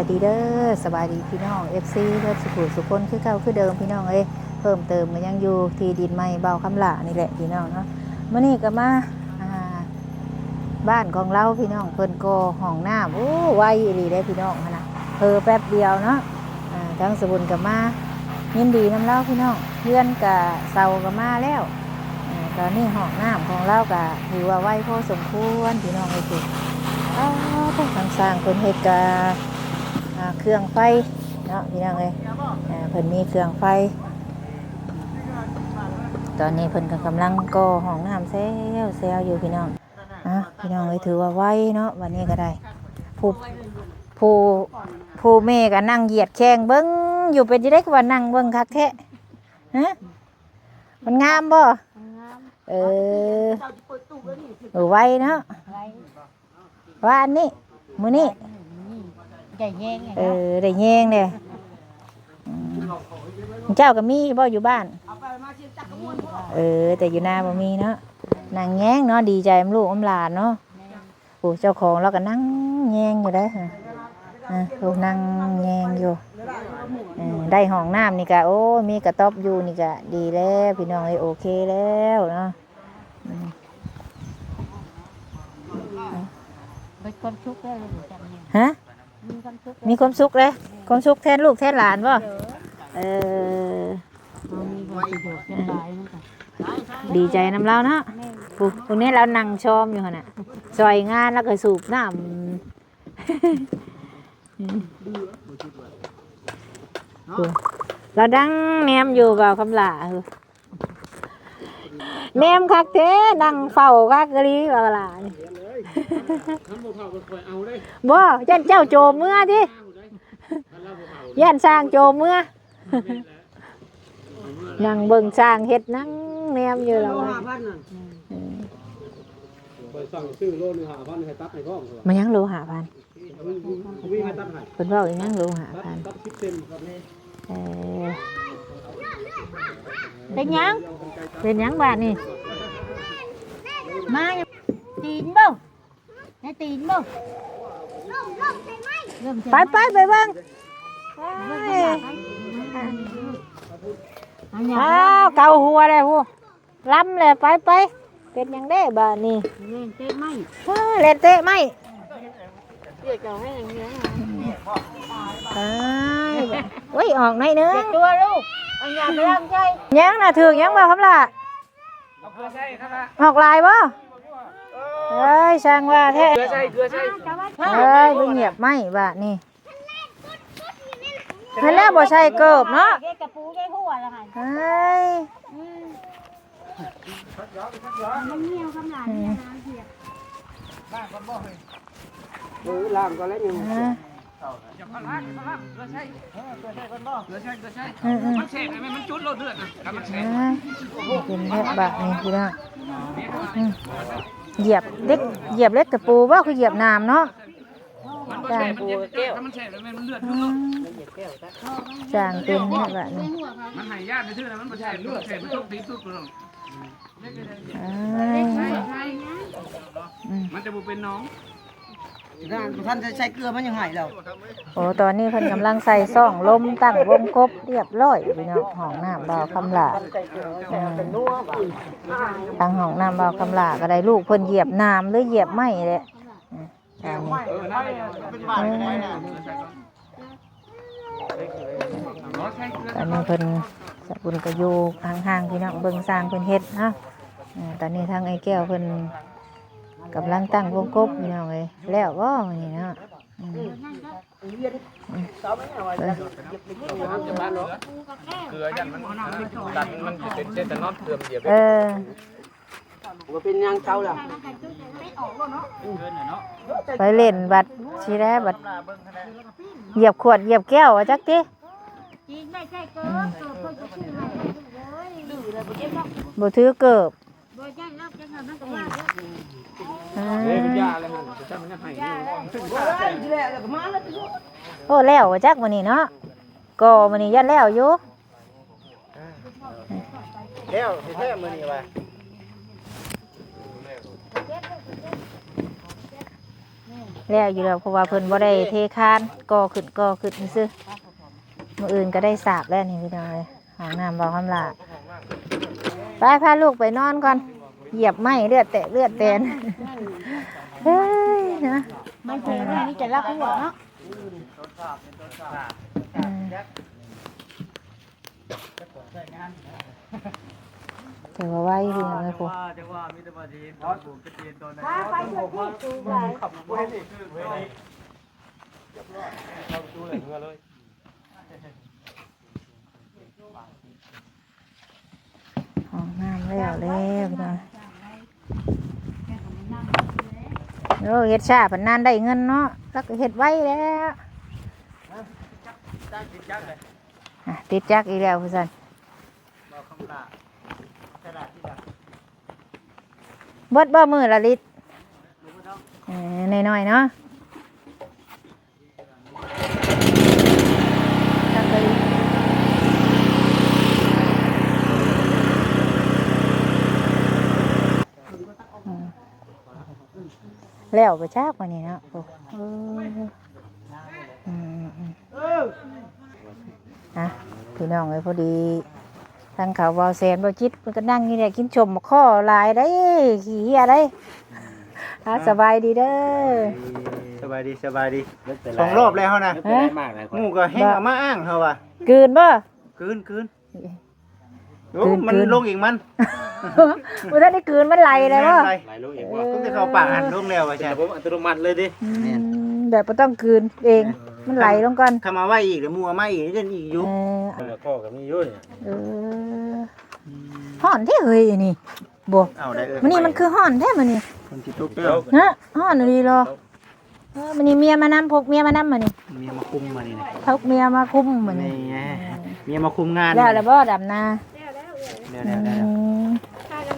ສະບາຍດີເດີ ສະບາຍດີພີ່ນ້ອງ ເອັຟຊີ ເບິດສູ່ຜູ້ສູ່ຄົນຄືເກົ່າຄືເດີມພີ່ນ້ອງເອີຍ. ເພີ່ມເຕີມກໍຍັງຢູ່ທີ່ດິນໃໝ່ບ່າວຄຳຫຼ້ານີ້ແຫຼະພີ່ນ້ອງເນາະ. ມື້ນີ້ກໍມາ ອ່າ ບ້ານຂອງລາວພີ່ນ້ອງ ເພິ່ນກໍ່ຫ້ອງນ້ຳ ໂອ້ ໄວອີ່ຫຼີເດ້ພີ່ນ້ອງຫັ້ນນະ ເພີແປັບດຽວເນາະ. ອ່າ ທາງສະບຸນກໍມາຍິນດີນຳລາວພີ່ນ້ອງ ເຮືອນກະເສົາກໍມາແລ້ວ. ອ່າ ຕອນນີ້ຫ້ອງນ້ຳຂອງລາວກະຖືວ່າໄວພໍສົມຄວນພີ່ນ້ອງເອີຍ. ອ້າວ ທາງຊ່າງເພິ່ນເຮັດກະ ອ່າ ເຄື່ອງໄຟເນາະພີ່ນ້ອງເອີຍ. ອ່າ ເພິ່ນມີເຄື່ອງໄຟ ຕອນນີ້ເພິ່ນກໍກຳລັງກໍ່ຫ້ອງນ້ຳແຊວໆຢູ່ພີ່ນ້ອງ. ອ່າ ພີ່ນ້ອງເອີຍ ຖືວ່າໄວເນາະ ບັດນີ້ກໍໄດ້. ຜູ້ ຜູ້ ຜູ້ແມ່ກໍນັ່ງຢຽດແຂ້ງເບິ່ງຢູ່ ເປັນຈັ່ງໃດຄືວ່ານັ່ງເບິ່ງຄັກແທ້? ຮະ ມັນງາມບໍ່? ມັນງາມ. ເອີ ເອີ ໄວເນາະ ໄວ. ວານນີ້ ມື້ນີ້ ໄດ້ແຍງແລ້ວ. ເອີ ໄດ້ແຍງແລ້ວ. ອືມ ເຈົ້າກໍມີບໍ່ຢູ່ບ້ານ? ເອີ ແຕ່ຢູ່ນາບໍ່ມີເນາະ. ນັ່ງແຍງເນາະ ດີໃຈນຳລູກນຳຫຼານເນາະ. ແມ່ນ. ໂອ້ ເຈົ້າຂອງລາວກໍນັ່ງແຍງຢູ່ເດ້. ອ່າ ໂອ້ ນັ່ງແຍງຢູ່. ເອີ ໄດ້ຫ້ອງນ້ຳນີ້ກະ ໂອ້ ມີກະຕ໊ອບຢູ່ນີ້ກະດີແລ້ວພີ່ນ້ອງເອີຍ ໂອເຄແລ້ວເນາະ. ອືມ ເບິດຄວາມສຸກແລ້ວລູກຈັກນີ້. ຮະ? ມີຄວາມສຸກ ມີຄວາມສຸກເດ້. ຄວາມສຸກແທນລູກແທນຫຼານບໍ່? ເອີ ເອີ ເຮົາມີຄວາມສະດວກສະບາຍ ມັນກໍ ດີໃຈນຳລາວເນາະ. ແມ່ນ. ຜູ້ ຜູ້ນີ້ລາວນັ່ງຊອມຢູ່ຫັ້ນນະ ຊ່ອຍງານ ລາວກໍສູບນ້ຳ. ອືມ ຜູ້ ລາວນັ່ງແນມຢູ່ບ່າວຄຳຫຼ້າ. ແນມຄັກແທ້ ນັ່ງເຝົ້າຄັກອີ່ຫຼີວ່າຫຼາຍ. ບໍ່ ຢ້ານເຈົ້າໂຈມເມືອຕິ ຢ້ານຊ່າງໂຈມເມືອ. ນັ່ງເບິ່ງຊ່າງເຮັດ ນັ່ງແນມຢູ່ລະວ່າ. ເອີ ຂ້ອຍສັ່ງຊື້ໂລໜຶ່ງຫ້າພັນ ໃຫ້ຕັດໃຫ້ພ້ອມ. ມາຫຍັງໂລຫ້າພັນ? ເພິ່ນເວົ້າອີ່ຫຍັງໂລຫ້າພັນ? ເອີ ເປັນຫຍັງ? ເປັນຫຍັງບາດນີ້? ມາ ຕີນບໍ່? ໃນຕີນບໍ່? ໄປ ໄປ ໄປເບິ່ງ. ອ້າວ ເກົາຫົວແລ້ວ. ລຳແຫຼະ ໄປໆ. ເປັນຫຍັງເດ້ບາດນີ້? ແລ່ນເຕະໄມ້ ເອີ ແລ່ນເຕະໄມ້. ຕາຍ ໂອ້ຍ ອອກໜ້ອຍໜຶ່ງ ເຈັບຕົວລູກ. ອັນຫຍັງກຳລັງໃຈ ຫຍັງນະ? ຖືກຫຍັງບໍ່ຄຳຫຼ້າ? ອອກຫຼາຍບໍ່? ເອີຍ ຊ່າງວ່າແທ້. ເກືອໃສ່ ເກືອໃສ່. ເອີຍ ໄປຫຽບໄມ້ບາດນີ້. ຫັ້ນແຫຼະ ບໍ່ໃສ່ເກີບເນາະ. ເຮັດກະປູໃສ່ຫົວລະຫັ້ນ. ເອີຍ ອືມ ມັນຫ່ຽວຄຳຫຼ້ານີ້ນະ ຫຽບ. ເອີ ລ້າງກ່ອນແລ້ວຍັງ ອ່າ ມັນແສບ ມັນຈຸດໂລດເລືອດນະ ຄັນມັນແສບ. ອ່າ ເປັນແບບບາດນີ້ພີ່ນ້ອງ. ອືມ ຫຽບເຫຼັກ ຫຽບເຫຼັກຕະປູບໍ່ ຄືຫຽບໜາມເນາະ. ມັນບໍ່ແຊບ ມັນເຈັບແກ້ວ ຖ້າມັນແຊບແລ້ວແມ່ນມັນເລືອດ ອືມ ມັນເຈັບແກ້ວ ຊ່າງເປັນແທ້ບາດນີ້. ມັນໃຫ້ຍາດຊື່ໆ ມັນບໍ່ແຊບ ມັນແຊບ ມັນຕົກຕີນຕຸບໂລດ. ອ່າ ອືມ ມັນຈະບໍ່ເປັນໜອງ. ນານບໍ່ທັນໃສ່ເກືອ ມັນຍັງໃຫ້ແລ້ວ. ໂອ້ ຕອນນີ້ເພິ່ນກຳລັງໃສ່ຊ່ອງລົມ ຕັ້ງວົງກົບຮຽບຮ້ອຍພີ່ນ້ອງ. ຫ້ອງນ້ຳບ່າວຄຳຫຼ້າ ເອີ ທາງຫ້ອງນ້ຳບ່າວຄຳຫຼ້າກໍໄດ້ ລູກເພິ່ນຫຽບໜາມ ຫຼື ຫຽບໄມ້ແຫຼະ. ອືມ ອັນນີ້ ອັນນີ້ເພິ່ນ ສະບຸນກໍຢູ່ຫ່າງໆ ພີ່ນ້ອງ ເບິ່ງຊ່າງເພິ່ນເຮັດເນາະ. ເອີ ຕອນນີ້ທາງອ້າຍແກ້ວເພິ່ນກຳລັງຕັ້ງວົງກົບ ພີ່ນ້ອງເອີຍ. ແລ້ວບໍ່ມື້ນີ້ເນາະ? ອືມ ເອີ ເກືອ ຢ້ານມັນກັນ ມັນເປັນເຊຕານອນເຕີມດຽວ. ເອີ ບໍ່ເປັນຫຍັງ ເຊົາແລ້ວ. ໄປຫຼິ້ນບັດຊິແລ້ວ ບັດຢຽບຂວດຢຽບແກ້ວວ່າຈັກຕິ. ບໍ່ຖືເກີບ. ອ່າ ໂອ້ ແລ້ວວ່າຈັກມື້ນີ້ເນາະ. ກໍມື້ນີ້ຢ້ານແລ້ວຢູ່. ແລ້ວແທ້ໆ ມື້ນີ້ວ່າ. ແລ້ວຢູ່ແລ້ວ ເພາະວ່າເພິ່ນບໍ່ໄດ້ເທຄານ ກໍ່ຂຶ້ນ ກໍ່ຂຶ້ນຊື່ໆ ມື້ອື່ນກໍໄດ້ສາບແລ້ວນີ້ພີ່ນ້ອງເອີຍ. ຫ້ອງນ້ຳເວົ້າຄຳຫຼ້າ ໄປ ພາລູກໄປນອນກ່ອນ ຢຽບໄມ້ເລືອດແຕກເລືອດແຕນ ເຮີ້ຍເນາະ ມັນເພມີແຕ່ລັກຫົວເນາະ ອືມ ຖືວ່າໄວຢູ່ເນາະ ຫ້ອງນ້ຳແລ້ວ ແລ້ວພີ່ນ້ອງ ໂອ້ ເຮັດຊ້າປານນັ້ນໄດ້ເງິນເນາະ ແລ້ວກໍເຮັດໄວແລ້ວ ອ່ະ ຕິດຈັກອີກແລ້ວວ່າຊັ້ນ ເບິດບໍ່ມື້ລະລິດ? ເອີ ໜ້ອຍໆເນາະ ແລ້ວບໍ່ຈັກວ່ານີ້ເນາະ ໂອ້ ເອີ ອືມ ອືມ ອືມ ອ່ະ ພີ່ນ້ອງເອີຍ ພໍດີທາງເຂົາເວົ້າແຊນ ບໍ່ຈິດ ເພິ່ນກໍນັ່ງຢູ່ນີ້ແຫຼະ ກິນສົ້ມໝາກຄໍ່ຫຼາຍໄດ໋ ຂີ້ເຫຍໄດ໋ ອ່ະ ສະບາຍດີເດີ ສະບາຍດີ ສະບາຍດີ ສອງຮອບແລ້ວເຮົານະ ຮະ ໝູ່ກໍແຮ່ງເອົາມາອ້າງເຮົາວ່າ ກືນບໍ່? ກືນ ກືນ ໂອ້ ມັນລົງເອງມັນ ບໍ່ທັນໄດ້ກືນ ມັນໄຫຼແລ້ວບໍ່? ໄຫຼລົງເອງບໍ່? ເອີ ຕັ້ງແຕ່ເຂົ້າປາກຫັ້ນລົງແລ້ວວ່າຊັ້ນ ເປັນລະບົບອັດຕະໂນມັດເລີຍຕິ ແມ່ນ ອືມ ແບບບໍ່ຕ້ອງກືນເອງ ເອີ ມັນໄຫຼລົງກ່ອນ ຄັນມາໄວ້ອີກ ແລ້ວໝູ່ເອົາມາອີກ ເຫຼັ້ນອີກຢູ່ ເອີ ເອີ ເອີ ຮ້ອນແທ້ເຮີ້ຍ ອັນນີ້ ບໍ່ ມື້ນີ້ມັນຄືຮ້ອນແທ້ມື້ນີ້ ມັນຊິຕົກແລ້ວ ນະ ຮ້ອນອີ່ຫຼີເນາະ. ເອີ ມື້ນີ້ເມຍມານຳ ພົກເມຍມານຳມື້ນີ້ ເມຍມາຄຸມມື້ນີ້ນະ ພົກເມຍມາຄຸມມື້ນີ້ ນີ້ໄງ ເມຍມາຄຸມງານ ແລ້ວແລ້ວບໍ່ດຳນາ? ແລ້ວ ແລ້ວ ແລ້ວ ອືມ ພາກັນ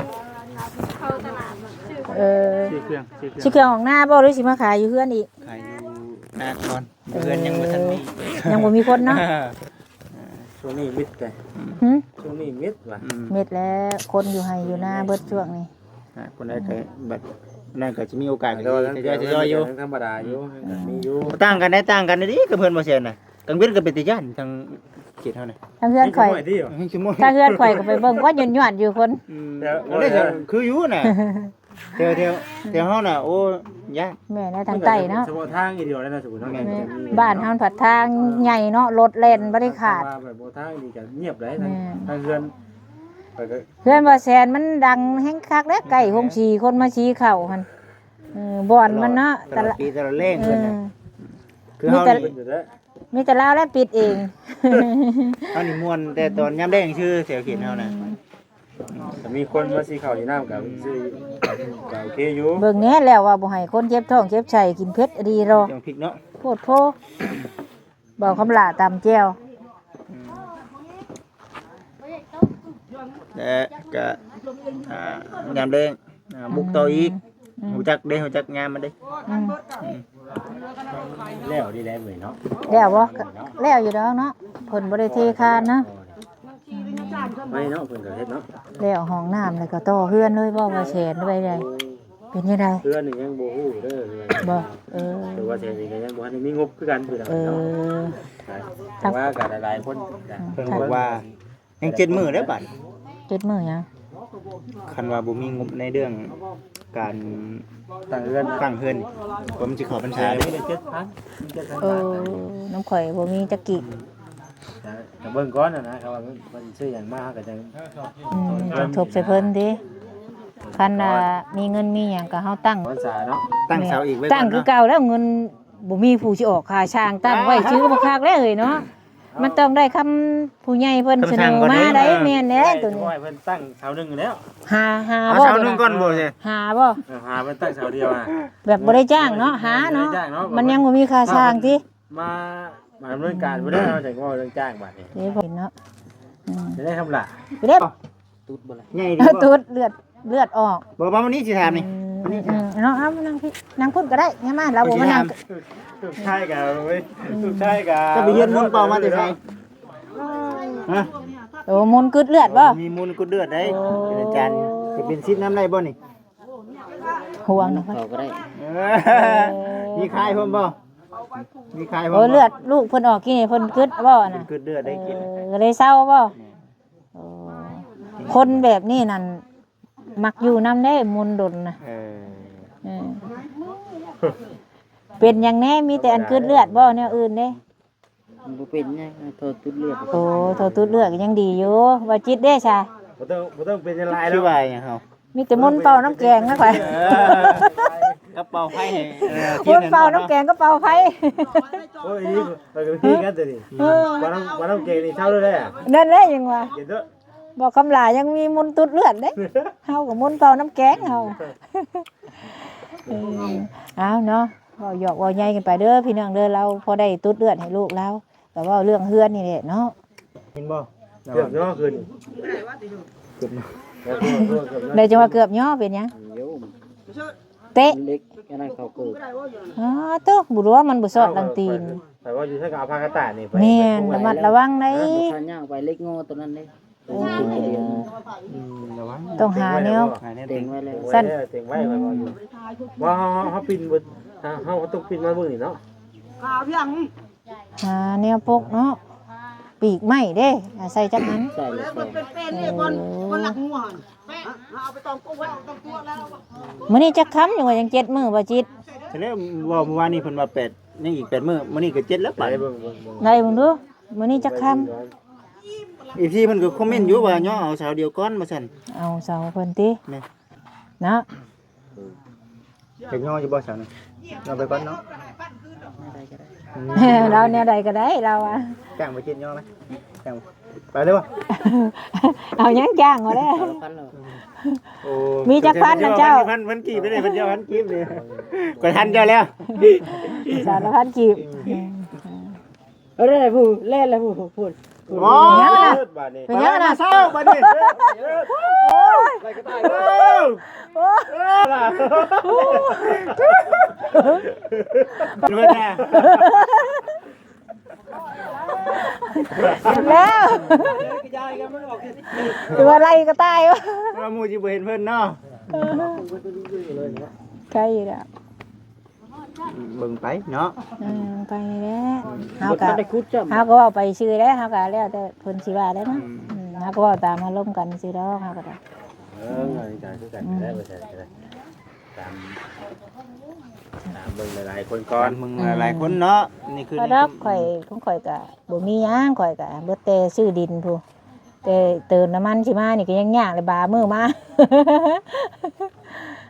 ເຂົ້າຕະຫຼາດ ເອີ ຊື້ເຄື່ອງ ຊື້ເຄື່ອງ ຊື້ເຄື່ອງອອກນາບໍ່ ຫຼືຊິມາຂາຍຢູ່ເຮືອນອີກ? ຂາຍຢູ່ນາກ່ອນ ເອີ ເຮືອນຍັງບໍ່ທັນມີ ຍັງບໍ່ມີຄົນເນາະ ຊ່ວງນີ້ມິດເດ້ ຫືມ ຊ່ວງນີ້ມິດວ່າ ອືມ ມິດແລ້ວ ຄົນຢູ່ໄຮ່ຢູ່ນາເບິດຊ່ວງນີ້ ອ່າ ຄົນໃດກໍ ອືມ ບັດນັ້ນກໍຊິມີໂອກາດ ທະຍອຍໆຢູ່ ທຳມະດາຢູ່ ອືມ ມີຢູ່ ຕ່າງກັນໄດ໋ ຕ່າງກັນເດ້ ກັບເຮືອນບໍ່ແຊນນະ ກາງເວັນກໍເປັນຕາຢ້ານ ທາງເຂດເຮົານະ ທາງເຮືອນຂ້ອຍ ທາງເຮືອນຂ້ອຍກໍໄປເບິ່ງວ່າຍວນໆຢູ່ຄົນ ອືມ ເອີ ຄືຢູ່ນະ ແຖວ ແຖວ ແຖວເຮົານະ ໂອ້ ຍາກ ແມ່ນແລ້ວ ທາງໃຕ້ເນາະ ສະເພາະທາງອີ່ດຽວແລ້ວນະ ສົມມຸດເນາະ ແມ່ນ ບ້ານເຮົາພັດທາງໃຫຍ່ເນາະ ລົດແລ່ນບໍ່ໄດ້ຂາດ ຖ້າວ່າແບບບໍ່ທາງນີ້ກໍງຽບໄດ໋ ແມ່ນ ທາງເຮືອນ ຂ້ອຍກໍ ເຮືອນບໍ່ແຊນມັນດັງແຮງຄັກເດ້ ໃກ້ໂຮງສີ ຄົນມາສີເຂົ້າຫັ້ນ ເອີ ບ່ອນມັນເນາະ ຕະຫຼອດ ຕະຫຼອດປີຕະຫຼອດແລ້ງເພິ່ນນະ ເອີ ຄືເຮົານີ້ ມີແຕ່ລາວແຫຼະປິດເອງ ເຮົານີ້ມ່ວນແຕ່ຕອນຍາມແລ້ງຊື່ ແຖວເຂດເຮົານະ ອືມ ຖ້າມີຄົນມາຊື້ເຂົ້າຊື້ນ້ຳກໍຊື້ ກໍໂອເຄຢູ່ ເບິ່ງແດ່ແລ້ວວ່າບໍ່ໃຫ້ຄົນເຈັບທ້ອງເຈັບໄສ້ ກິນເຜັດອີ່ຫຼີດອກ ຈັ່ງພິກເນາະ ໂພດໂພ ເວົ້າຄຳຫຼ້າຕຳແຈ່ວ ອືມ ແລະກະ ອ່າ ຍາມແລ້ງ ອ່າ ບຸກຕໍ່ອີກ ອືມ ຮູ້ຈັກເດ້ ຮູ້ຈັກຍາມມັນເດ້ ອືມ ອືມ ແລ້ວດີແລ້ວເວີຍເນາະ ແລ້ວບໍ່? ແລ້ວຢູ່ດອກເນາະ ເພິ່ນບໍ່ໄດ້ເທຄານນະ ໄວເນາະ ເພິ່ນກໍເຮັດເນາະ ແລ້ວຫ້ອງນ້ຳ ແລ້ວກໍຕໍ່ເຮືອນເລີຍບໍ່ ວ່າແສນໄວ້ໃດ ເປັນຈັ່ງໃດ? ເຮືອນນີ້ຍັງບໍ່ຮູ້ເດີ ເຮືອນ ບໍ່ ເອີ ແຕ່ວ່າແສນນີ້ກໍຍັງບໍ່ທັນໄດ້ມີງົບຄືກັນ ເອີ ເນາະ ແຕ່ວ່າກໍຫຼາຍໆຄົນ ເພິ່ນບອກວ່າ ຍັງເຈັດມື້ເດ້ບາດ ເຈັດມື້ຫຍັງ? ຄັນວ່າບໍ່ມີງົບໃນເລື່ອງການຕັ້ງເຮືອນ ຕັ້ງເຮືອນ ວ່າມັນຊິເຂົ້າພັນສາ ເອີ ເຈັດພັນ ເຈັດພັນ ເອີ ບາດ ນຳຂ້ອຍບໍ່ມີຈັກກີບ ກະເບິ່ງກ່ອນນະ ຄັນວ່າເພິ່ນຊື້ຫຍັງມາ ເຮົາກໍຈະ ອືມ ທົບໃສ່ເພິ່ນຕິ ຄັນວ່າມີເງິນມີຫຍັງກໍເຮົາຕັ້ງ ພັນສາເນາະ ຕັ້ງເສົາອີກໄວ້ ແມ່ນ ຕັ້ງຄືເກົ່າແລ້ວ ເງິນ ບໍ່ມີຜູ້ຊິອອກຄ່າຊ່າງ ຕັ້ງໄວ້ຊື່ບໍ່ຄັກແລ້ວເຮີ້ຍເນາະ ມັນຕ້ອງໄດ້ຄຳຜູ້ໃຫຍ່ເພິ່ນສະເໜີມາໄດ໋ ແມ່ນແຫຼະໂຕນີ້ ໃຫ້ເພິ່ນຕັ້ງເສົາໜຶ່ງແລ້ວ ຫາ ຫາບໍ່ ເສົາໜຶ່ງກ່ອນບໍ່ ຫາບໍ່ ເອີ ຫາເພິ່ນຕັ້ງເສົາດຽວ ແບບບໍ່ໄດ້ຈ້າງເນາະ ຫາເນາະ ມັນຍັງບໍ່ມີຄ່າຊ່າງຕິ ມາ ມາດຳເນີນການບໍ່ໄດ້ ເຮົາຈັ່ງເວົ້າເລື່ອງຈ້າງບາດນີ້ ເດ້ເນາະ ອືມ ຈະໄດ້ຄຳລະ ຈະໄດ້ ຕຸດບໍ່ລະ ໃຫຍ່ດີບໍ່ ຕຸດເລືອດ ເລືອດອອກ ບໍ່ ມາມື້ນີ້ຊິຖາມນີ້ ອືມ ເນາະ ເອົາມານັ່ງພີ້ ນັ່ງພຸ້ນກໍໄດ້ ຍາມມາລາວບໍ່ມານັ່ງ ລູກຊາຍກໍ ເອີ ລູກຊາຍກໍ ຈະໄປຮຽນມົນເປົ່າມາແຕ່ໃສ ຮະ ໂອ້ ມົນກຶດເລືອດບໍ່ ມີມົນກຶດເລືອດໄດ໋ ໂອ້ ເປັນອາຈານ ຈະເປັນສິດນຳໄດ້ບໍ່ນີ້ ຫ່ວງ ເຂົາກໍໄດ້ ເອີ ມີຄາຍພ້ອມບໍ່? ມີຄາຍພ້ອມບໍ່? ໂອ້ ເລືອດລູກເພິ່ນອອກກີ້ນີ້ ເພິ່ນກຶດບໍ່ນະ? ເພິ່ນກຶດເລືອດໄດ້ກິນ ເອີ ກໍເລີຍເຊົາບໍ່? ແມ່ນ ໂອ້ ຄົນແບບນີ້ນັ້ນ ມັກຢູ່ນຳເດ້ ມົນດົນນະ ເອີ ເອີ ເປັນຫຍັງແດ່? ມີແຕ່ອັນກືດເລືອດບໍ່? ແນວອື່ນເດ້? ບໍ່ເປັນຫຍັງ ທໍ່ຕູດເລືອດ. ໂອ້ ທໍ່ຕູດເລືອດກໍຍັງດີຢູ່. ບໍ່ຈິດເດ້ຊະ? ບໍ່ຕ້ອງ ບໍ່ຕ້ອງເປັນຫຍັງຫຼາຍດອກ. ຄືວ່າຫຍັງເຮົາ? ມີແຕ່ມົນເປົ່ານ້ຳແກງນະຂ້ອຍ. ເອີ ກັບເປົ່າໄຟໃຫ້ ເອີ ມົນເປົ່ານ້ຳແກງກັບເປົ່າໄຟ. ໂອ້ຍ ຂ້ອຍກໍມີຄືກັນຕົວນີ້. ເອີ ວ່ານ້ຳ ວ່ານ້ຳແກງນີ້ເຊົາເລີຍ. ນັ້ນແຫຼະຫຍັງວ່າ ເຢັນເດີ. ບໍ່ ຄຳຫຼາຍັງມີມົນຕູດເລືອດເດ້. ເຮົາກໍມົນເປົ່ານ້ຳແກງເຮົາ. ເອີ ເອົາເນາະ ເວົ້າຫຍອກເວົ້າໃຍກັນໄປເດີພີ່ນ້ອງເດີ. ລາວພໍໄດ້ຕູດເລືອດໃຫ້ລູກລາວ ກໍເວົ້າເລື່ອງເຮືອນນີ້ແຫຼະເນາະ. ເຫັນບໍ່? ເກືອບຍໍຂຶ້ນ ເກືອບຍໍ ໄດ້ຈັງວ່າເກືອບຍໍເປັນຫຍັງ? ເຕະ ເຫຼັກອັນນັ້ນເຂົ້າເກີບ. ອໍ ໂຕ ບໍ່ຮູ້ວ່າມັນບໍ່ຊອດຫຼັງຕີນ. ແຕ່ວ່າຢູ່ໃສກໍເອົາຜ້າກະຕ່າຍນີ້ໄປ. ແມ່ນ ໄປ ລະມັດລະວັງໄດ໋. ບໍ່ທັນຍ່າງໄປ ເຫຼັກງໍຕົວນັ້ນເດ້. ໂອ້ ອືມ ລະວັງ ຕ້ອງຫາແນວ ເຕັງໄວ້ແລ້ວ ເຕັງໄວ້ແລ້ວ ຊັ້ນ ເຕັງໄວ້ ຂ້ອຍເວົ້າຢູ່ ວ່າເຮົາ ເຮົາ ເຮົາປິ່ນບໍ່ ເຮົາ ເຮົາຕ້ອງປິ່ນມາເບິ່ງນີ້ເນາະ. ຫາແນວປົກເນາະ ປີກໄມ້ເດ້ ອາ ໃສ່ຈັກອັນ. ໃສ່ແລ້ວ ເອີ ມື້ນີ້ຈັກຄ່ຳ ຍັງວ່າຍັງເຈັດມື້ບໍ່ຈິດ? ແລ້ວເວົ້າມື້ວານນີ້ເພິ່ນວ່າແປດ ຍັງອີກແປດມື້ ມື້ນີ້ກໍເຈັດແລ້ວ ໄປເບິ່ງ ໄປເບິ່ງ ໄດ້ເບິ່ງດູ. ມື້ນີ້ຈັກຄ່ຳ? ເອັຟຊີເພິ່ນກໍຄອມເມັນຢູ່ວ່າຍໍເອົາເສົາດຽວກ່ອນວ່າຊັ້ນ. ເອົາເສົາເພິ່ນຕິ? ແມ່ນ ເນາະ. ຢາກຍໍຢູ່ບໍ່ເສົານີ້? ຍໍໄປກ່ອນເນາະ. ລາວແນວໃດກໍໄດ້ ລາວວ່າ. ຈ້າງໄປຈິດຍໍໄປ. ຈ້າງ ໄປເລີຍບໍ່? ເອົາຫຍັງຈ້າງວ່າແລ້ວ. ໂອ້ ມີຈັກພັນນະເຈົ້າ? ພັນ ພັນກີບເດ້ ເພິ່ນເຈົ້າພັນກີບນີ້. ຂ້ອຍທັນເຈົ້າແລ້ວ. ສາມພັນກີບ. ເອີ ນັ້ນແຫຼະຜູ້ ແລ່ນແລ້ວຜູ້ ພຸ້ນ ພຸ້ນ. ໂອ້ຍ ຫຍັງນະ? ບາດນີ້ ເປັນຫຍັງນະ? ເຊົ້າບາດນີ້. ໂອ້ຍ ໄລ່ກະຕ່າຍ. ໂອ້ຍ ໂອ້ຍ ເບິດນະ. ແລ້ວ ຄືວ່າໄລ່ກະຕ່າຍ. ວ່າໝູ່ຊິບໍ່ເຫັນເພິ່ນເນາະ. ໃກ້ແລ້ວ. ເບິ່ງໄປເນາະ. ເອີ ໄປແລ້ວ. ເຮົາກໍ ເຮົາກໍເວົ້າໄປຊື່ແຫຼະ ເຮົາກໍແລ້ວແຕ່ເພິ່ນຊິວ່າແຫຼະເນາະ. ເຮົາກໍເວົ້າຕາມອາລົມກັນຊື່ດອກ ເຮົາກໍໄດ້. ເອີ ເວົ້າຄືກັນກໍໄດ້ ວ່າຊັ້ນກໍໄດ້. ຕາມ ຕາມເບິ່ງຫຼາຍໆຄົນກ່ອນ ເບິ່ງຫຼາຍໆຄົນເນາະ. ນີ້ຄື ດອກ ຂ້ອຍ ຂອງຂ້ອຍກໍບໍ່ມີຫຍັງ ຂ້ອຍກໍເບິດແຕ່ຊື້ດິນພຸ້ນ. ແຕ່ເຕີມນ້ຳມັນຊິມານີ້ກໍຍັງຍາກເລີຍ ບາມື້ມາ.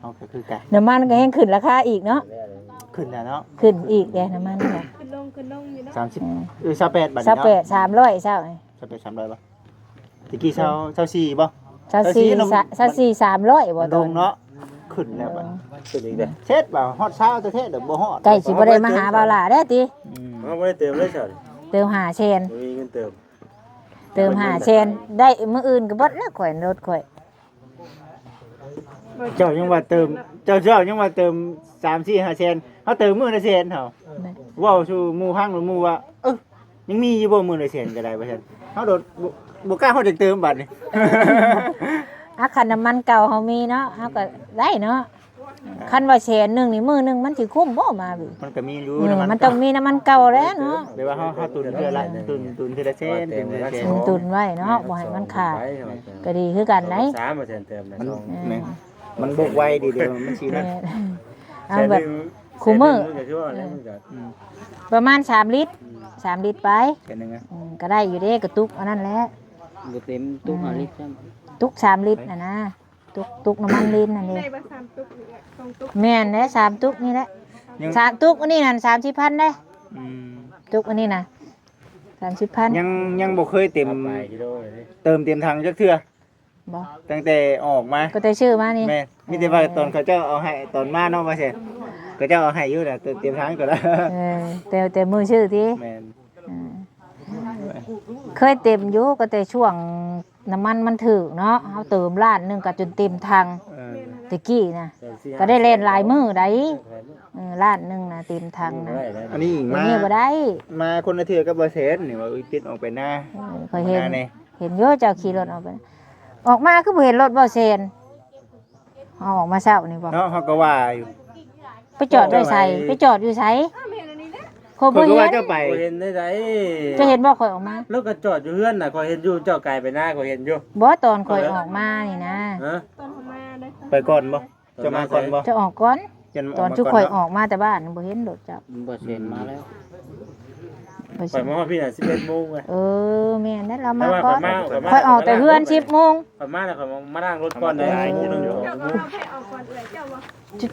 ເຮົາກໍຄືກັນ ນ້ຳມັນກໍແຮງຂຶ້ນລາຄາອີກເນາະ. ຂຶ້ນແລ້ວເນາະ ຂຶ້ນອີກເດ້ນ້ຳມັນກໍ ຂຶ້ນລົງ ຂຶ້ນລົງຢູ່ເນາະ. ສາມສິບ ເອີ ຊາວແປດ ບາດນີ້ເນາະ. ຊາວແປດ ສາມຮ້ອຍ ຊາວ ຊາວແປດ ສາມຮ້ອຍບໍ່? ຕະກີ້ຊາວ ຊາວສີ່ບໍ່? ຊາວສີ່ ຊາວສີ່ ຊາວສີ່ ສາມຮ້ອຍບໍ່? ມັນລົງເນາະ ຂຶ້ນແລ້ວບັດ ຂຶ້ນອີກເດ້. ເຊັດວ່າຮອດຊາວແທ້ໆ ດອກ ບໍ່ຮອດ. ໃກ້ຊິບໍ່ໄດ້ມາຫາບ່າວຫຼ້າແລ້ວຕິ? ເຮົາບໍ່ໄດ້ເຕີມເລີຍຊັ້ນ ເຕີມຫ້າແສນ ບໍ່ມີເງິນເຕີມ. ເຕີມຫ້າແສນ ໄດ້ມື້ອື່ນກໍເບິດແລ້ວ ຂ້ອຍ ລົດຂ້ອຍ. ເຈົ້າຍັງວ່າເຕີມ ເຈົ້າ ເຈົ້າຍັງວ່າເຕີມສາມສີ່ຫ້າແສນ ເຮົາເຕີມມື້ລະແສນເຮົາ. ແມ່ນ ເວົ້າສູ່ໝູ່ຟັງ ແລ້ວໝູ່ວ່າ ເອີ ຍັງມີຢູ່ບໍ່ມື້ລະແສນກໍໄດ້ວ່າຊັ້ນ. ເຮົາໂດດ ບໍ່ ບໍ່ກ້າຮອດຈາກເຕີມບັດນີ້. ອາ ຄັນນ້ຳມັນເກົ່າເຮົາມີເນາະ ເຮົາກໍໄດ້ເນາະ. ຄັນວ່າແສນໜຶ່ງນີ້ ມື້ໜຶ່ງມັນຊິຄຸ້ມບໍ່ມາເວີຍ? ມັນກໍມີຢູ່ ເອີ ນ້ຳມັນ ມັນຕ້ອງມີນ້ຳມັນເກົ່າແຫຼະເນາະ. ແບບວ່າເຮົາ ເຮົາຕຸນເທື່ອລະ ຕຸນ ຕຸນເທື່ອລະແສນ ຕຸນເທື່ອລະແສນ ຕຸນໄວ້ເນາະ ບໍ່ໃຫ້ມັນຂາດ ກໍດີຄືກັນໄດ໋. ສາມເປີເຊັນເຕີມນະ ມັນ ແມ່ນ ມັນບົກໄວດີເດ ມັນຊິນະ. ເອົາແບບ ແສນໜຶ່ງ ຄູ່ມື້ ມັນກໍຄືວ່າແລ້ວ ມັນກໍ ປະມານສາມລິດ ສາມລິດໄປ ແສນໜຶ່ງນະ. ອືມ ກໍໄດ້ຢູ່ເດ້ ກະຕຸກອັນນັ້ນແຫຼະ ບໍ່ເຕັມ ຕຸກຫ້າລິດຊ້ຳ ຕຸກສາມລິດຫັ້ນນະ. ຕຸກ ຕຸກນ້ຳມັນລີນຫັ້ນເດ້. ໄດ້ບໍ່ສາມຕຸກນີ້ແຫຼະ ສອງຕຸກ? ແມ່ນແຫຼະ ສາມຕຸກນີ້ແຫຼະ ສາມຕຸກອັນນີ້ນັ້ນ ສາມສິບພັນເດ້. ອືມ ຕຸກອັນນີ້ນະ ສາມສິບພັນ. ຍັງ ຍັງບໍ່ເຄີຍເຕັມ ເຕີມເຕັມຖັງຈັກເທື່ອ. ບໍ່ ຕັ້ງແຕ່ອອກມາ ກໍແຕ່ຊື້ມານີ້. ແມ່ນ ມີແຕ່ວ່າຕອນເຂົາເຈົ້າເອົາໃຫ້ ຕອນມາເນາະ ວ່າຊັ້ນ ເຂົາເຈົ້າເອົາໃຫ້ຢູ່ນະ ເຕີມ ເຕັມຖັງກໍໄດ້. ເອີ ແຕ່ ແຕ່ມື້ຊື້ຕິ? ແມ່ນ. ເອີ ເຄີຍເຕັມຢູ່ ກໍແຕ່ຊ່ວງນ້ຳມັນມັນຖືກເນາະ ເຮົາເຕີມລ້ານໜຶ່ງກໍຈົນເຕັມຖັງ. ເອີ ແຕ່ກີ້ນະ ກໍໄດ້ແລ່ນຫຼາຍມື້ໃດ໋. ເອີ ລ້ານໜຶ່ງນະ ເຕັມຖັງນະ. ອັນນີ້ມາ ດຽວນີ້ບໍ່ໄດ້ ມາຄົນລະເທື່ອກັບບໍ່ແສນນີ້ວ່າ ເອີຍ ຕິດອອກໄປນາ. ເອີ ຂ້ອຍເຫັນ ເຫັນຢູ່ເຈົ້າຂີ່ລົດອອກໄປ ອອກມາຄືບໍ່ເຫັນລົດບໍ່ແສນ. ເຮົາອອກມາເຊົ້ານີ້ບໍ່? ເນາະ ເຮົາກໍວ່າຢູ່ ໄປຈອດໄວ້ໃສ? ໄປຈອດຢູ່ໃສ? ຂ້ອຍບໍ່ເຫັນ. ຂ້ອຍກໍວ່າເຈົ້າໄປ ບໍ່ເຫັນໄດ້ໃດ? ເຈົ້າເຫັນບໍ່ຂ້ອຍອອກມາ? ລົດກໍຈອດຢູ່ເຮືອນນະ ຂ້ອຍເຫັນຢູ່ ເຈົ້າກາຍໄປນາ ຂ້ອຍເຫັນຢູ່. ບໍ່ ຕອນຂ້ອຍອອກມານີ້ນະ. ຮະ? ໄປກ່ອນບໍ່? ເຈົ້າມາກ່ອນບໍ່? ເຈົ້າອອກກ່ອນ. ຕອນຊຸມຂ້ອຍອອກມາແຕ່ບ້ານບໍ່ເຫັນລົດເຈົ້າ. ບໍ່ເຫັນມາແລ້ວ. ຂ້ອຍມາຮອດພີ້ນະ ສິບເອັດໂມງ. ເອີ ແມ່ນແລ້ວ ລາວມາກ່ອນ. ຂ້ອຍອອກແຕ່ເຮືອນສິບໂມງ. ຂ້ອຍມາແລ້ວ ຂ້ອຍມາລ້າງລົດກ່ອນເດ້ ໂມງໜຶ່ງ ຊົ່ວໂມງ.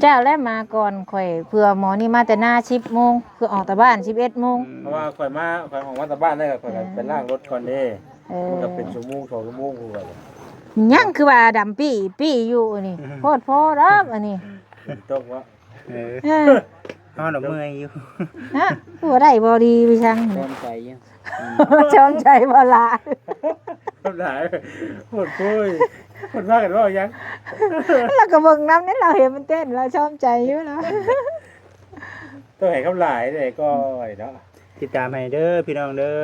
ເຈົ້າແຫຼະມາກ່ອນຂ້ອຍ ເພື່ອໝໍນີ້ມາແຕ່ນາສິບໂມງ ຄືອອກແຕ່ບ້ານສິບເອັດໂມງ. ເພາະວ່າຂ້ອຍມາ ຂ້ອຍອອກມາແຕ່ບ້ານແລ້ວ ຂ້ອຍກໍໄປລ້າງລົດກ່ອນເດ້. ເອີ ມັນກໍເປັນຊົ່ວໂມງສອງຊົ່ວໂມງພຸ້ນແຫຼະ. ຍັງຄືວ່າດຳປີ້ປີ້ຢູ່ອັນນີ້. ໂພດໂພດອກອັນນີ້. ຕົກວະ? ເອີ ເອີ ເຮົານະເມື່ອຍຢູ່. ຮະ? ຄືວ່າໄດ້ບໍ່ດີໄປຊັງ. ຊອມໃຈຢູ່. ຊອມໃຈບໍ່ລະ? ຊອມໃຈ. ໂພດໂພດ. ເພິ່ນພາກັນເວົ້າຫຍັງ? ລາວກໍເບິ່ງນຳເດ້ ລາວເຫັນມັນເຕັ້ນ ລາວຊອມໃຈຢູ່ລະ. ຕ້ອງໃຫ້ຄຳຫຼາຍເດ້ກ້ອຍເນາະ. ຕິດຕາມໃຫ້ເດີພີ່ນ້ອງເດີ.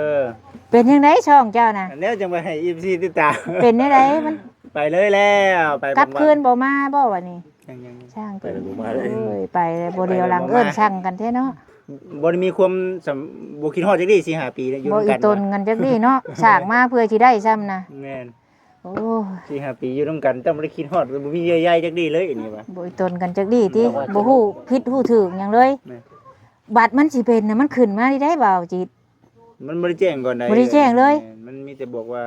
ເປັນຈັ່ງໃດຊ່ອງເຈົ້ານະ? ແນວຈັ່ງວ່າໃຫ້ເອັຟຊີຕິດຕາມ. ເປັນແນວໃດ? ມັນໄປເລີຍແລ້ວ ໄປ ກັບຄືນບໍ່ມາບໍ່ບາດນີ້? ຍັງໆ ຊ່າງ ໄປແລ້ວບໍ່ມາເລີຍ. ໂອ້ຍ ໄປແລ້ວບໍ່ດຽວຫຼັງ ໄປແລ້ວບໍ່ມາ ເອີ້ນຊ່າງກັນແທ້ເນາະ. ບໍ່ໄດ້ມີຄວາມສຳ ບໍ່ຄິດຮອດຈັກດີ້ ສີ່ຫ້າປີແລ້ວ ຢູ່ນຳກັນ ບໍ່ອີ່ຕົນກັນຈັກດີ້ເນາະ. ສ້າງມາເພື່ອຊິໄດ້ຊ້ຳນະ. ແມ່ນ. ໂອ້ຍ ສີ່ຫ້າປີຢູ່ນຳກັນ ເຈົ້າບໍ່ໄດ້ຄິດຮອດ ບໍ່ມີເຍື່ອໃຍຈັກດີ້ເລີຍ ອັນນີ້ວ່າ ບໍ່ອີ່ຕົນກັນຈັກດີ້ຕິ. ບໍ່ຮູ້ຜິດຮູ້ຖືກຫຍັງເລີຍ. ແມ່ນ. ບັດມັນຊິເປັນນະ ມັນຂຶ້ນມານີ້ໄດ້ບ່າວຈິດ. ມັນບໍ່ໄດ້ແຈ້ງກ່ອນໃດ ບໍ່ໄດ້ແຈ້ງເລີຍ. ແມ່ນ ມັນມີແຕ່ບອກວ່າ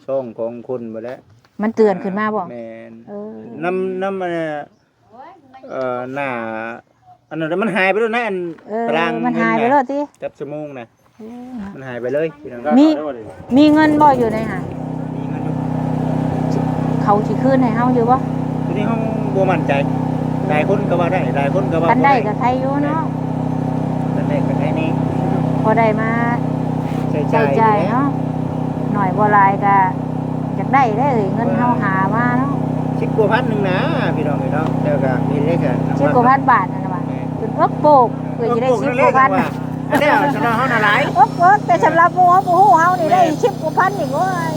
ຊ່ອງຂອງຄົນບໍ່ແລ້ວ ມັນເຕືອນຂຶ້ນມາບໍ່? ແມ່ນ. ເອີ ນຳ ນຳ ອັນ ເອີ ໜ້າ ອັນນັ້ນມັນຫາຍໄປແລ້ວນະ ອັນ ເອີ ຕາລາງ ມັນຫາຍໄປແລ້ວຕິ ຈັບຊົ່ວໂມງນະ. ເອີ ມັນຫາຍໄປເລີຍພີ່ນ້ອງ. ມີ ມີເງິນບໍ່ຢູ່ໃນຫັ້ນ? ມີເງິນຢູ່. ເຂົາຊິຄືນໃຫ້ເຮົາຢູ່ບໍ່? ຕົວນີ້ເຮົາບໍ່ໝັ້ນໃຈ. ຫຼາຍຄົນກໍວ່າໄດ້ ຫຼາຍຄົນກໍວ່າ ຄັນໄດ້ກໍໄຄຢູ່ເນາະ. ຄັນໄດ້ກໍໄຄແດ່ ພໍໄດ້ມາໃຊ້ຈ່າຍ ໃຊ້ຈ່າຍເນາະ. ໜ້ອຍບໍ່ຫຼາຍກໍຢາກໄດ້ເດ້ ເງິນເຮົາຫາມາເນາະ. ສິບກວ່າພັນໜຶ່ງນະພີ່ນ້ອງເອີຍເນາະ. ເຈົ້າກໍມີເລກ ສິບກວ່າພັນບາດຫັ້ນນະວ່າ ແມ່ນ ຈົນເອິກໂປກ ເພື່ອຊິໄດ້ສິບກວ່າພັນ. ອັນນີ້ສຳລັບເຮົານະຫຼາຍ ເອີ ເອີ ແຕ່ສຳລັບໝູ່ເຮົາບໍ່ຮູ້ ເຮົານີ້ໄດ້ ແມ່ນ ສິບກວ່າພັນນີ້ ໂອ້ຍ.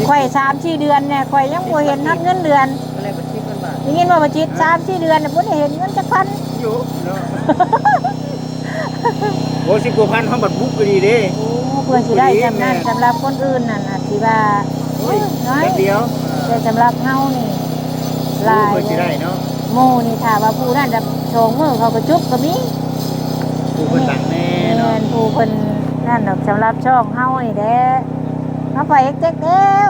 ຂ້ອຍສາມສີ່ເດືອນແນ່ ຂ້ອຍຍັງບໍ່ເຫັນຮອດເງິນເດືອນ. ໄດ້ຍິນວ່າປະຈິດ ສາມສີ່ເດືອນນະ ບໍ່ໄດ້ເຫັນເງິນຈັກພັນຢູ່ເນາະ. ໂອ້ ສິບກວ່າພັນ ເຮົາບັດບຸກກໍດີເດ້. ໂອ້ ເພື່ອຊິໄດ້ຊ່ຳນັ້ນ ແມ່ນ ສຳລັບຄົນອື່ນນັ້ນອາດຊິວ່າ ໂອ້ຍ ນ້ອຍ ແປັບດຽວ ແຕ່ສຳລັບເຮົານີ້ຫຼາຍ ໂອ້ ເພື່ອຊິໄດ້ເນາະ. ໝູ່ນີ້ຖ້າວ່າຜູ້ນັ້ນສອງມື້ເຂົາກໍຈຸບກໍມີ ຜູ້ເພິ່ນດັງແນ່ເນາະ. ແມ່ນ ຜູ້ເພິ່ນນັ້ນດອກ ສຳລັບຊ່ອງເຮົານີ້ແຫຼະ ເຮົາໄປເຕັກແລ້ວ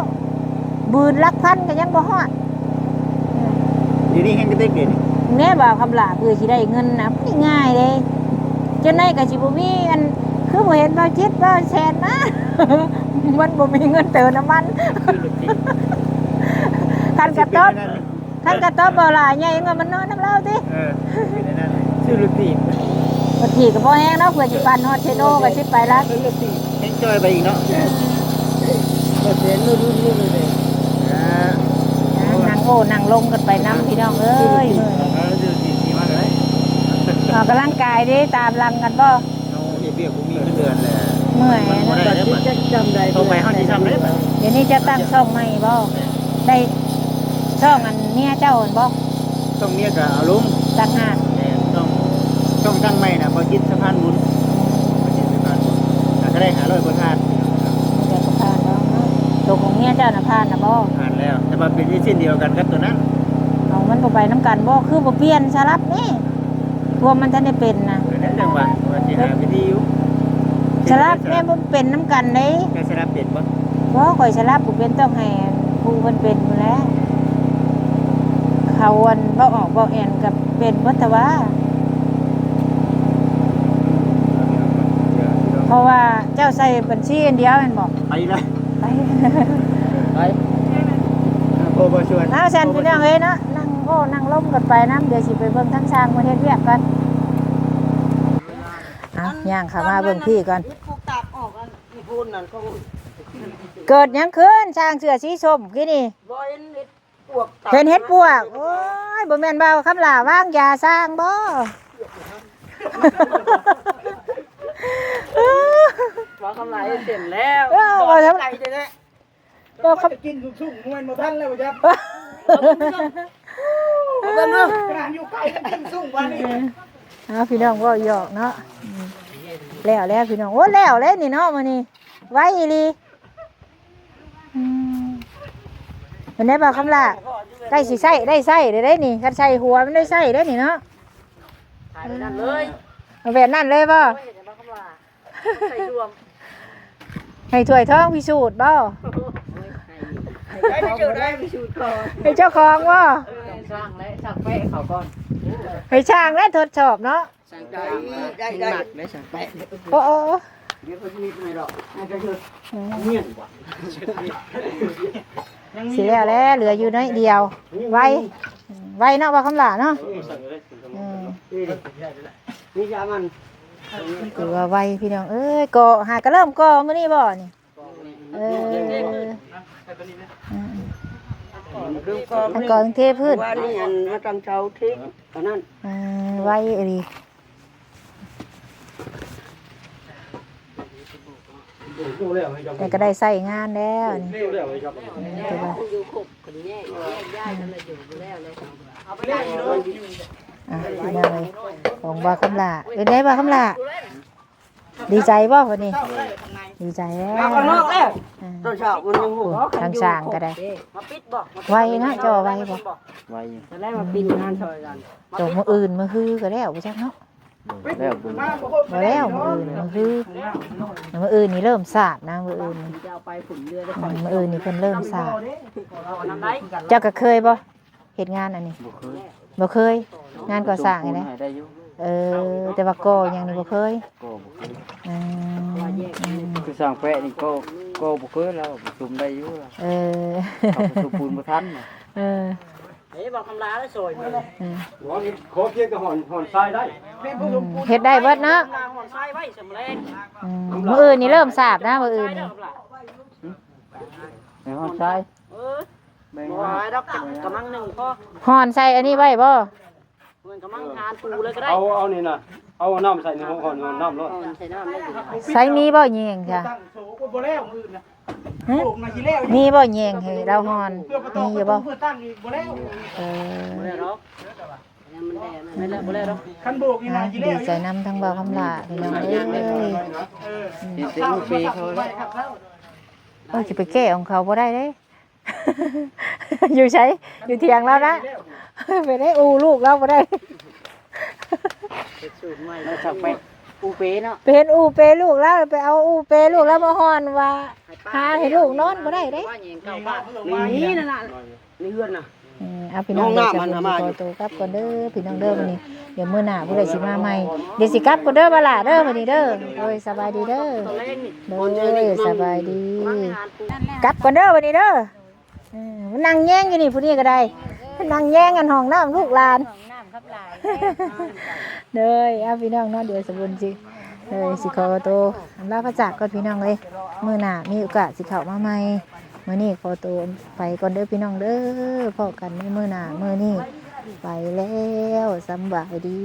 ໝື່ນຫຼັກພັນກໍຍັງບໍ່ຮອດ. ດຽວນີ້ແຮງກະເຕັກເດ ແນ່ບໍ່ຄຳຫຼ້າ ເພື່ອຊິໄດ້ເງິນນະ ບໍ່ໄດ້ງ່າຍເດ້. ຈັ່ງໃດກໍຊິບໍ່ມີອັນ ຄືບໍ່ເຫັນບ່າວຈິດ ບ່າວແສນມາ ມັນບໍ່ມີເງິນເຕີມນ້ຳມັນ. ຄັນກະຕອບ ຄັນກະຕອບບໍ່ຫຼາຍໃຫຍ່ ມັນນອນນຳລາວຕິ. ເອີ ເປັນອັນນັ້ນ ຊື້ລົດຖີບ ລົດຖີບກໍພໍແຮງເນາະ ເພື່ອຊິປັ່ນຮອດເຊໂນ ກໍຊິໄປລະ ເປັນລົດຖີບ ແຮງຈ່ອຍໄປອີກເນາະ. ເອີ ເປັນລຸ້ນໆໆ ເອີ ນັ່ງໂອ້ນັ່ງລົມກັນໄປນຳພີ່ນ້ອງເອີຍ. ເຮົາອອກກຳລັງກາຍເດ້ ຕາມຫຼັງກັນບໍ່? ເຮົາເຮັດວຽກບໍ່ມີເງິນເດືອນແຫຼະ ເມື່ອຍ ມັນບໍ່ໄດ້ເດ້ບັດ ຕໍ່ໄປເຮົາຊິຊ່ຳໃດບັດ? ດຽວນີ້ຈະຕັ້ງຊ່ອງໃໝ່ບໍ່? ໄດ້ຊ່ອງອັນເມຍເຈົ້າຫັ້ນບໍ່? ຊ່ອງເມຍກໍເອົາລົງ ຕັ້ງຮ້ານ ແມ່ນ ຊ່ອງ ຊ່ອງຕັ້ງໃໝ່ນະ ບ່າວຈິດສະພານບຸນ ບ່າວຈິດສະພານບຸນ ກໍໄດ້ຫ້າຮ້ອຍກວ່າທ່ານ. ໂຕຂອງເມຍເຈົ້ານະຜ່ານນະບໍ່? ຜ່ານແລ້ວ ແຕ່ວ່າເປັນເອເຊັນດຽວກັນກັບໂຕນັ້ນ. ເອົາ ມັນບໍ່ໄປນຳກັນບໍ່? ຄືບໍ່ປ່ຽນສະຫຼັບນີ້? ພວກມັນທັນໄດ້ເປັນນະ ກໍແນວຈັ່ງວ່າ ວ່າຊິຫາວິທີຢູ່. ສະຫຼັບແມ່ນບໍ່ເປັນນຳກັນເດ້. ແມ່ນສະຫຼັບເປັນບໍ່? ບໍ່ ຂ້ອຍສະຫຼັບບໍ່ເປັນ ຕ້ອງໃຫ້ຜູ້ເພິ່ນເປັນພຸ້ນແຫຼະ. ເຂົາອັນເວົ້າອອກເວົ້າແອນກໍເປັນເບິດແຕ່ວ່າ ເພາະວ່າເຈົ້າໃສ່ບັນຊີອັນດຽວແມ່ນບໍ່? ໄປລະ ໄປ ໄປ ໂອ້ ບໍ່ຊວນ. ເອົາ ຊັ້ນພີ່ນ້ອງເອີຍເນາະ ນັ່ງໂອ້ນັ່ງລົມກັນໄປນຳ ດຽວຊິໄປເບິ່ງທາງຊ່າງເພິ່ນເຮັດວຽກກ່ອນ. ເອົາ ຍ່າງເຂົ້າມາເບິ່ງພີ້ກ່ອນ. ເກີດຫຍັງຂຶ້ນ ຊ່າງເສື້ອສີສົ້ມກີ້ນີ້? ບໍ່ເຫັນເຫັດປວກ ເຫັນເຫັດປວກ. ໂອ້ຍ ບໍ່ແມ່ນບ່າວຄຳຫຼ້າວາງຢາຊ່າງບໍ່? ບ່າວຄຳຫຼ້າວເຮັດເປັນແລ້ວ. ເອີ ບ່າວຄຳ ໄກ່ແທ້ໆ ບໍ່ ເຂົາໄປກິນສຸກໆ ແມ່ນບໍ່ທັນແລ້ວບໍ່ຈັກ. ກັນເນາະ ຂະໜາດຢູ່ໄກກໍກິນສູງປານນີ້. ເອີ ເອົາ ພີ່ນ້ອງເວົ້າຫຍອກເນາະ. ອືມ ແລ້ວແລ້ວພີ່ນ້ອງ ໂອ້ ແລ້ວແລ້ວນີ້ເນາະ ມື້ນີ້ໄວອີ່ຫຼີ. ອືມ ເປັນໄດບ່າວຄຳຫຼ້າ ໃກ້ຊິໃຊ້ ໄດ້ໃຊ້ເດ້ນີ້ ຄັນໃສ່ຫົວມັນໄດ້ໃຊ້ເດ້ນີ້ເນາະ. ຖ່າຍແບບນັ້ນເລີຍ ເອີ ເອົາແບບນັ້ນເລີຍບໍ່? ໂອ້ຍ ເຫັນບໍ່ຄຳຫຼ້າ ໃສ່ລວມ ໃຫ້ຖ້ວຍທອງພິສູດບໍ່? ໃຫ້ພິສູດໄດ້ ພິສູດກ່ອນ ໃຫ້ເຈົ້າຂອງບໍ່? ເອີ ຊ່າງແລະ ຊ່າງແປະເຂົາກ່ອນ ໃຫ້ຊ່າງແລະທົດສອບເນາະ. ຊ່າງໄດ້ ໄດ້ ໄດ້ ໜັກເດ້ຊ່າງແປະ. ໂອ້ ໂອ້ ໂອ້ ດຽວເຂົາຊິເຮັດໃຫ້ດອກ ໃຫ້ເຈົ້າເຮັດ ອືມ ເໝືອນກວ່າ ຊິແລ້ວແລ້ວ ເຫຼືອຢູ່ໜ້ອຍດຽວ ໄວ ໄວເນາະ ບ່າວຄຳຫຼ້າເນາະ. ເອີ ເອີ ນີ້ຢາມັນ ຖືວ່າໄວພີ່ນ້ອງເອີຍ. ກໍຫາກະເລີ່ມກໍ່ມື້ນີ້ບໍ່ນີ້? ເອີ ອືມ ແລ້ວກໍເທພື້ນ ວານນີ້ອັນມາຕັ້ງເສົາເທອັນນັ້ນ ເອີ ໄວອີ່ຫຼີ. ແຕ່ກໍໄດ້ໃຊ້ງານແລ້ວນີ້ ອືມ ຖືວ່າ ອ່ະ ພີ່ນ້ອງເອີຍ ຂອງບ່າວຄຳຫຼ້າ ເປັນໃດບ່າວຄຳຫຼ້າ? ດີໃຈບໍ່ບັດນີ້? ດີໃຈແລ້ວ ມາຂ້າງນອກແລ້ວ ອືມ ຕອນເຊົ້າມັນຍັງຮູ້ ທາງຊ່າງກໍໄດ້ ມາປິດບໍ່? ໄວເນາະ ຈໍໄວບໍ່? ໄວຢູ່ ຕອນແລກມາປິດງານຊ່ອຍກັນ ໂຕມື້ອື່ນມື້ຮືກໍແລ້ວບໍ່ຈັກເນາະ. ແລ້ວ ບໍ່ແລ້ວ ມື້ອື່ນມື້ຮື ມື້ອື່ນນີ້ເລີ່ມສາດນະ ມື້ອື່ນນີ້ ຈະເອົາໄປຝຸ່ນເລືອດ ອືມ ມື້ອື່ນນີ້ເພິ່ນເລີ່ມສາດ. ເຈົ້າກໍເຄີຍບໍ່ ເຮັດງານອັນນີ້? ບໍ່ເຄີຍ ບໍ່ເຄີຍ ງານກໍ່ສ້າງນີ້ນະ ໄດ້ຢູ່ ເອີ ແຕ່ວ່າກໍ່ຫຍັງນີ້ບໍ່ເຄີຍ ກໍ່ບໍ່ເຄີຍ ອືມ ຄືຊ່າງແປະນີ້ກໍ ກໍ່ບໍ່ເຄີຍ ລາວປະຊຸມໄດ້ຢູ່ ເອີ ເຂົາປະຊຸມປູນບໍ່ທັນ ເອີ ເອີ ບໍ່ຄຳລາແລ້ວຊ່ອຍ ເອີ ຂໍພຽງແຕ່ຮ່ອນ ຮ່ອນຊາຍໄດ້ ອືມ ເຮັດໄດ້ເບິດເນາະ ຮ່ອນຊາຍໄວ້ສຳແລງ ອືມ ມື້ອື່ນນີ້ເລີ່ມສາບນະ ມື້ອື່ນນີ້ ໃຫ້ຮ່ອນຊາຍ ເອີ ແບ່ງ ບໍ່ຫຼາຍດອກ ກະມັງໜຶ່ງພໍ ຮ່ອນໃສ່ອັນນີ້ໄວ້ບໍ່? ເໝືອນກະມັງທານປູເລີຍກໍໄດ້ ເອົາ ເອົານີ້ນະ ເອົານ້ຳໃສ່ໃນຮ່ອນ ຮ່ອນນ້ຳໂລດ ໃສ່ນ້ຳເລີຍ ໃສ່ມີບໍ່ແຍງຊະ? ບໍ່ແລ້ວມື້ອື່ນນະ ຮະ? ໂບກນະຊິແລ້ວ ມີບໍ່ແຍງໃຫ້ລາວຮ່ອນ ມີຢູ່ບໍ່? ເພື່ອຕັ້ງອີກບໍ່ແລ້ວ ເອີ ບໍ່ແລ້ວດອກ ຍັງມັນແດດ ບໍ່ແລ້ວ ບໍ່ແລ້ວດອກ ຄັນໂບກນີ້ນະຊິແລ້ວ ດີໃຈນຳທັງບ່າວຄຳຫຼ້າພີ່ນ້ອງເອີຍ ເອີ ເຫັນແຕ່ອູເປເຂົາແລ້ວ ໂອ້ຍ ຊິໄປແກ້ຂອງເຂົາບໍ່ໄດ້ເດ້. ຢູ່ໃສ? ຢູ່ຖຽງລາວນະ ໄປໄດ້ອູລູກລາວບໍ່ໄດ້ ເຮັດສູດໃໝ່ ລາວສັກໄປອູເປເນາະ ໄປເຮັດອູເປລູກລາວ ໄປເອົາອູເປລູກລາວມາຮ່ອນວ່າ ຫາໃຫ້ລູກນອນບໍ່ໄດ້ເດ້ ນີ້ນັ້ນນະ ໃນເຮືອນນະ ເອີ ເອົາ ພີ່ນ້ອງເດີ ສະບຸນຊິຂໍໂຕກັບກ່ອນເດີ ພີ່ນ້ອງເດີ ມື້ນີ້ ດຽວມື້ໜ້າຜູ້ໃດຊິມາໃໝ່ ດຽວຊິກັບກ່ອນເດີ ບາຫຼ້າເດີ ມື້ນີ້ເດີ ໂດຍ ສະບາຍດີເດີ ໂດຍ ສະບາຍດີ ກັບກ່ອນເດີ ມື້ນີ້ເດີ ເອີ ມານັ່ງແຍງຢູ່ນີ້ ຜູ້ນີ້ກໍໄດ້ ນັ່ງແຍງອັນຫ້ອງນ້ຳລູກຫຼານ ໂດຍ ເອົາ ພີ່ນ້ອງເນາະ ດຽວສະບຸນຊິ ເອີ ຊິຂໍໂຕອຳລາພາຈາກກ່ອນ ພີ່ນ້ອງເອີຍ ມື້ໜ້າມີໂອກາດຊິເຂົ້າມາໃໝ່ ມື້ນີ້ຂໍໂຕໄປກ່ອນເດີ ພີ່ນ້ອງເດີ ພໍ້ກັນໃນມື້ໜ້າ ມື້ນີ້ໄປແລ້ວ ສຳບາຍດີ.